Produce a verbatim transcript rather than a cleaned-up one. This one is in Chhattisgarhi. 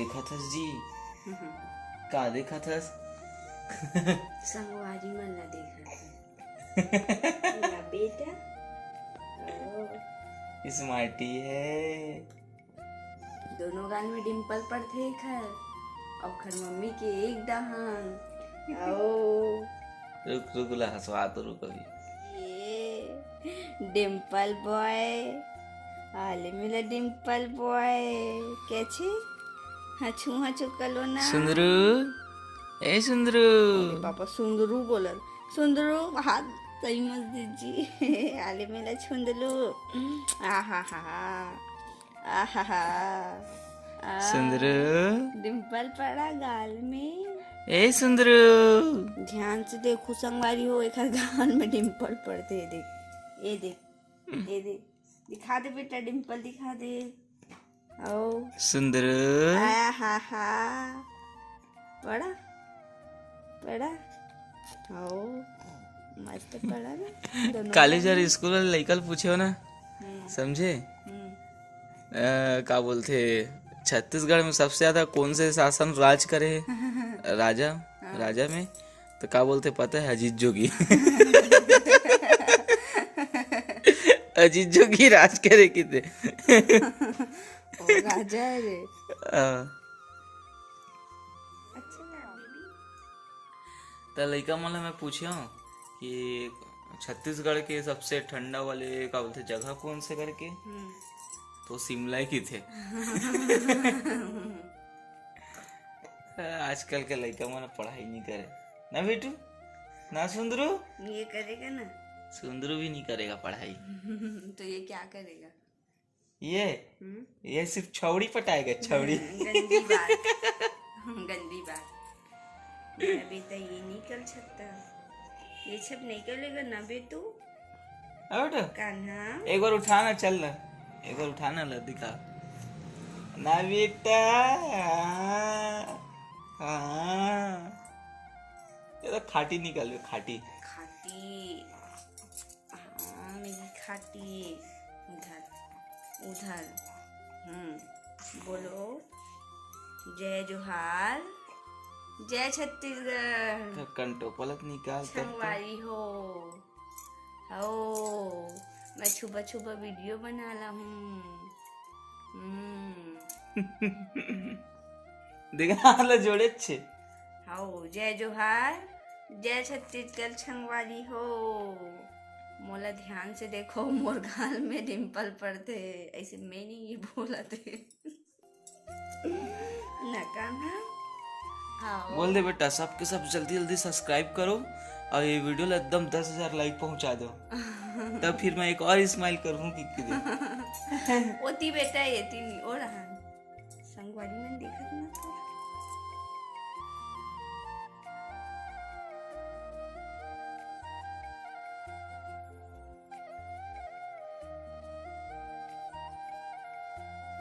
देखत हस जी? का देखत हस? संगवारी मन ला देखत हस। ना बेटा। ओ। स्मार्टी है। दोनों गाल में डिम्पल पड़थे एखर, अउ ओखर मम्मी के एक डहान। ओ। रुक, रुक, ला हंसवा तो रुक अभी। ये डिम्पल बॉय, आले मेला डिम्पल बॉय, कैसे? हछू हछू कलो ना। सुंदरू, ए सुंदरू। अरे पापा, सुंदरू बोलल। सुंदरू, हाथ सही मत दीजिए। आले मेला छुंदलू। आहा हा हा। आहा हा। आ, सुंदरू। डिम्पल पड़ा गाल में। ए सुंदरू। ध्यान से देखो संगवारी हो, एकर गाल में डिम्पल पड़थे। ए देख, ए देख, ए देख। दिखा दे बेटा, डिम्पल दिखा दे। आओ। सुंदरू। आहा हा। पड़ा? पड़ा? आओ। मस्त पड़ा ना? दोनों काली जर स्कूल वाले लइका ल पूछे हो ना, हम्म। समझे? हम्म। अ, का बोलथे, छत्तीसगढ़ में सबसे ज्यादा कौन से शासन राज करे हे? राजा, हाँ। राजा में तो का बोलथे पता है? अजीत जोगी। अजीत जोगी राज करे किते। ओ राजा है रे। हाँ। अच्छा ना, बेबी। त लइका मन ला मैं पूछे हूँ कि छत्तीसगढ़ के सबसे ठंडा वाले का बोलथे जगह कौन से करके, हम्म। तो शिमला ही किथे। आजकल के लइका मन पढ़ाई नहीं करे ना बेटू, ना सुंदरू। ये करेगा ना। सुंदरू भी नहीं करेगा पढ़ाई। तो ये क्या करेगा? ये हम्म। ये सिर्फ छौड़ी पटाएगा, छौड़ी। हम्म, गंदी बात। गंदी बात। मेरा बेटा ये नहीं कर सकता, ये सब नहीं करेगा ना बेटू। और कान्हा। एक बार उठाना, चल ना, एक बार उठाना ला, दिखा ना बेटा। हाँ, हाँ। ये तो खाटी निकाल, खाटी। खाटी। हाँ, मेरी खाटी। उधर, उधर। हम्म, बोलो। जय जोहार, जय छत्तीसगढ़। तो कंटोपलत निकाल तब तो। संगवारी हो। हो, मैं छुपा छुपा वीडियो बना ला हूँ। हम्म। देखा, हाल जोड़े छे। हाओ, जय जोहार, जय छत्तीसगढ़ संगवारी हो। मोला ध्यान से देखो, मोर गाल में डिम्पल पड़थे, ऐसे मैं नहीं ये बोलत हे। ना कान्हा। हाओ। बोल दे बेटा, सबके सब जल्दी जल्दी सब्सक्राइब करो और ये वीडियो ला एकदम दस हजार लाइक पहुंचा दो। तब फिर मैं एक और स्माइल करूँ कि, कि दे। ओती बेटा, ये तीन और हाँ। संगवारी मन देखत